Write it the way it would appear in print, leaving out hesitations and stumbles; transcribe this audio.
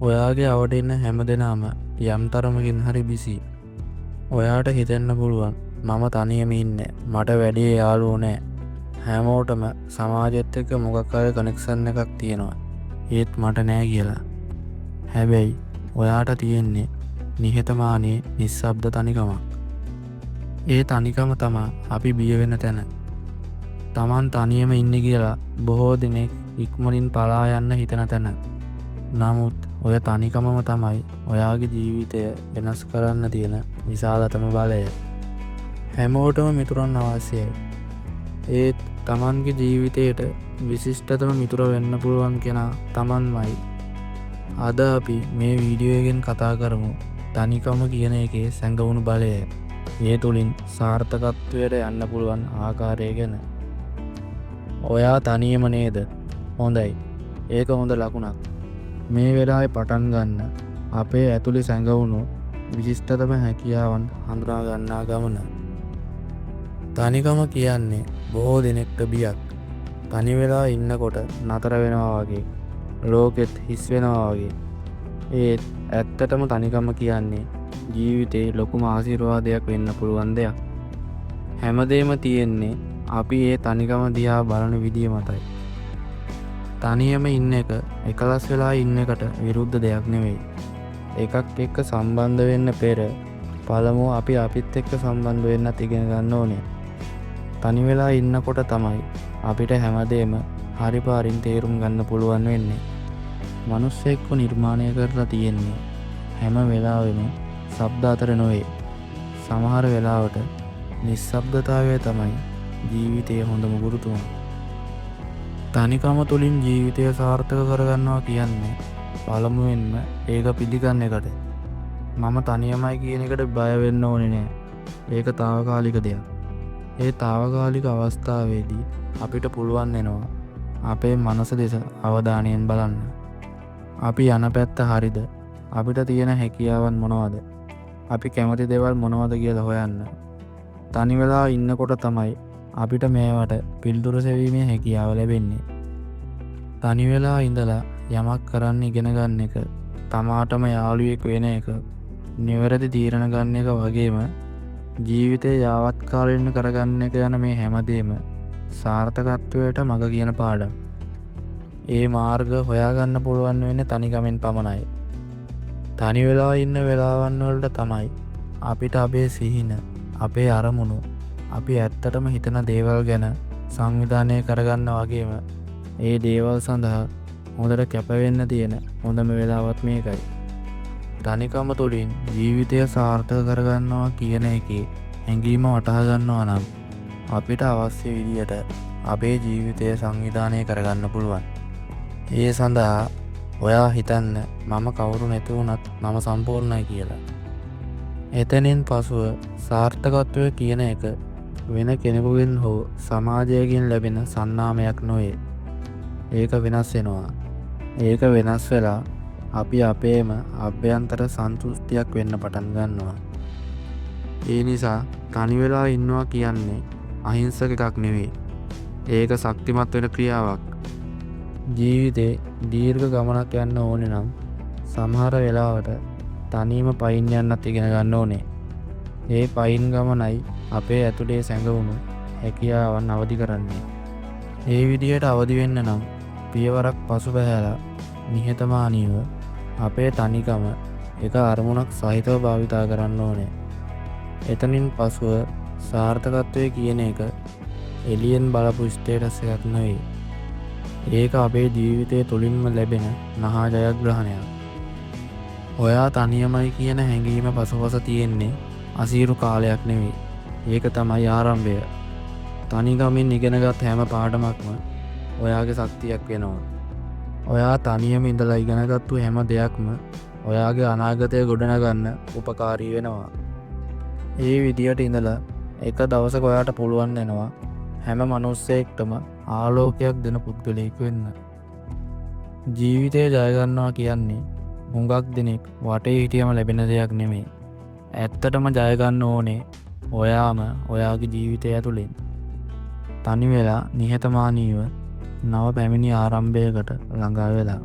ඔයාගේ අවට ඉන්න හැම දෙනාම යම් තරමකින් හරි බිසි. ඔයාට හිතෙන්න පුළුවන් මම තනියම ඉන්නේ, මට වැඩි යාළුවෝ නෑ. හැමෝටම සමාජෙත් එක්ක මොකක් හරි කනෙක්ෂන් එකක් තියෙනවා, ඒත් මට නෑ කියලා. හැබැයි ඔයාට තියෙන්නේ නිහතමානී නිස්සබ්ද තනිකමක්. ඒ තනිකම තමා අපි බිය වෙන තැන. තමන් තනියම ඉන්නේ කියලා බොහෝ දෙනෙක් ඉක්මනින් පලා යන්න හිතන තැන. නමුත් ඔය තනිකමම තමයි ඔයාගේ ජීවිතය වෙනස් කරන්න තියෙන විශාලතම බලය. හැමෝටම මිතුරන් අවශ්‍යයි. ඒත් තමන්ගේ ජීවිතයට විශිෂ්ටතම මිතුර වෙන්න පුළුවන් කෙනා තමන්මයි. අද අපි මේ වීඩියෝ එකෙන් කතා කරමු තනිකම කියන එකේ සැඟවුණු බලය, ඒ තුළින් සාර්ථකත්වයට යන්න පුළුවන් ආකාරය ගැන. ඔයා තනියම නේද? හොඳයි. ඒක හොඳ ලකුණක්. මේ වෙලාවේ පටන් ගන්න අපේ ඇතුලේ සැඟවුණු විශිෂ්ටතම හැකියාවන් හඳුනා ගන්නා ගමන. තනිකම කියන්නේ බොහෝ දෙනෙක්ට බියක්. තනි වෙලා ඉන්නකොට නතර වෙනවා වගේ, ලෝකෙත් හිස් වෙනවා වගේ. ඒත් ඇත්තටම තනිකම කියන්නේ ජීවිතේ ලොකුම ආශිර්වාදයක් වෙන්න පුළුවන් දෙයක්. හැමදේම තියෙන්නේ අපි ඒ තනිකම දිහා බලන විදිය මතයි. තනියම ඉන්න එක එකලස් වෙලා ඉන්න එකට විරුද්ධ දෙයක් නෙවෙයි. එකක් එක්ක සම්බන්ධ වෙන්න පෙර පළමුව අපි අපිත් එක්ක සම්බන්ධ වෙන්නත් ඉගෙන ගන්න ඕනේ. තනි වෙලා ඉන්නකොට තමයි අපිට හැමදේම හරි පාරින් තේරුම් ගන්න පුළුවන් වෙන්නේ. මනුස්සයෙක්ව නිර්මාණය කරලා තියෙන්නේ හැම වෙලාවෙම ශබ්ද අතර නොවේ. සමහර වෙලාවට නිශ්ශබ්දතාවය තමයි ජීවිතයේ හොඳම ගුරුතුමා. තනිකම තුළින් ජීවිතය සාර්ථක කරගන්නවා කියන්නේ පළමුවෙන්ම ඒක පිළිගන්න එකට. මම තනියමයි කියන එකට බය වෙන්න ඕනේ නෑ. ඒක තාවකාලික දෙයක්. ඒ තාවකාලික අවස්ථාවේදී අපිට පුළුවන් වෙනවා අපේ මනස දෙස අවධානයෙන් බලන්න. අපි යන පැත්ත හරිද? අපිට තියෙන හැකියාවන් මොනවද? අපි කැමති දේවල් මොනවද කියලා හොයන්න. තනි වෙලා ඉන්නකොට තමයි අපිට මේවට පිළිතුරු සෙවීමේ හැකියාව ලැබෙන්නේ. තනි වෙලා ඉඳලා යමක් කරන්න ඉගෙන ගන්න එක, තමාටම යාළුවෙක් වෙන එක, නිවැරදි තීරණ ගන්න එක වගේම ජීවිතේ යාවත්කාලීන කරගන්න එක යන මේ හැමදේම සාර්ථකත්වයට මඟ කියන පාඩම්. ඒ මාර්ග හොයාගන්න පුළුවන් වෙන්නේ තනිකමෙන් පමණයි. තනි වෙලා ඉන්න වෙලාවන් වලට තමයි අපිට අපේ සිහින, අපේ අරමුණු, අපි ඇත්තටම හිතන දේවල් ගැන සංවිධානය කරගන්න වගේම ඒ දේවල් සඳහා හොඳට කැපවෙන්න තියෙන හොඳම වෙලාවත් මේකයි. තනිකම තුළින් ජීවිතය සාර්ථක කරගන්නවා කියන එකේ හැඟීම වටහා ගන්නවා නම් අපිට අවශ්‍ය විදියට අපේ ජීවිතය සංවිධානය කරගන්න පුළුවන්. ඒ සඳහා ඔයා හිතන්න මම කවුරු නැති වුණත් මම සම්පූර්ණයි කියලා. එතනින් පසුව සාර්ථකත්වය කියන එක වෙන කෙනෙකුගෙන් හෝ සමාජයකින් ලැබෙන සන්නාමයක් නොවේ. ඒක වෙනස් වෙනවා. ඒක වෙනස් වෙලා අපි අපේම අභ්‍යන්තර සන්තුෂ්ටියක් වෙන්න පටන් ගන්නවා. ඒ නිසා තනි වෙලා ඉන්නවා කියන්නේ අහිංසක එකක් නෙවෙයි. ඒක ශක්තිමත් වෙන ක්‍රියාවක්. ජීවිතේ දීර්ඝ ගමනක් යන්න ඕනේ නම් සමහර වෙලාවට තනියම පයින් යන්නත් ඉගෙන ගන්න ඕනේ. ඒ පයින් ගමනයි අපේ ඇතුලේ සැඟවුණු හැකියාවන් අවදි කරන්නේ. ඒ විදිහට අවදි වෙන්න නම් පියවරක් පසු බැහැලා නිහතමානීව අපේ තනිකම එක අරමුණක් සහිතව භාවිතා කරන්න ඕනේ. එතනින් පසුව සාර්ථකත්වය කියන එක එළියෙන් බලපු ස්ටේටස් එකක් නෙවෙයි. ඒක අපේ ජීවිතය තුළින්ම ලැබෙන මහා ජයග්‍රහණයක්. ඔයා තනියමයි කියන හැඟීම පසුපස තියෙන්නේ අසීරු කාලයක් නෙවෙයි. ඒක තමයි ආරම්භය. තනිකමින් ඉගෙනගත් හැම පාඩමක්ම ඔයාගේ ශක්තියක් වෙනවා. ඔයා තනියම ඉඳලා ඉගෙනගත්තු හැම දෙයක්ම ඔයාගේ අනාගතය ගොඩනගන්න උපකාරී වෙනවා. ඒ විදියට ඉඳලා එක දවසක ඔයාට පුළුවන් වෙනවා හැම මනුස්සයෙක්ටම ආලෝකයක් දෙන පුද්ගලයෙක් වෙන්න. ජීවිතය ජයගන්නවා කියන්නේ හුඟක් දෙනෙක් වටේ හිටියම ලැබෙන දෙයක් නෙමෙයි. ඇත්තටම ජයගන්න ඕනේ ඔයාම ඔයාගේ ජීවිතය ඇතුලෙන්. තනි වෙලා නිහතමානීව නව පැමිණි ආරම්භයකට ළඟා වෙලා.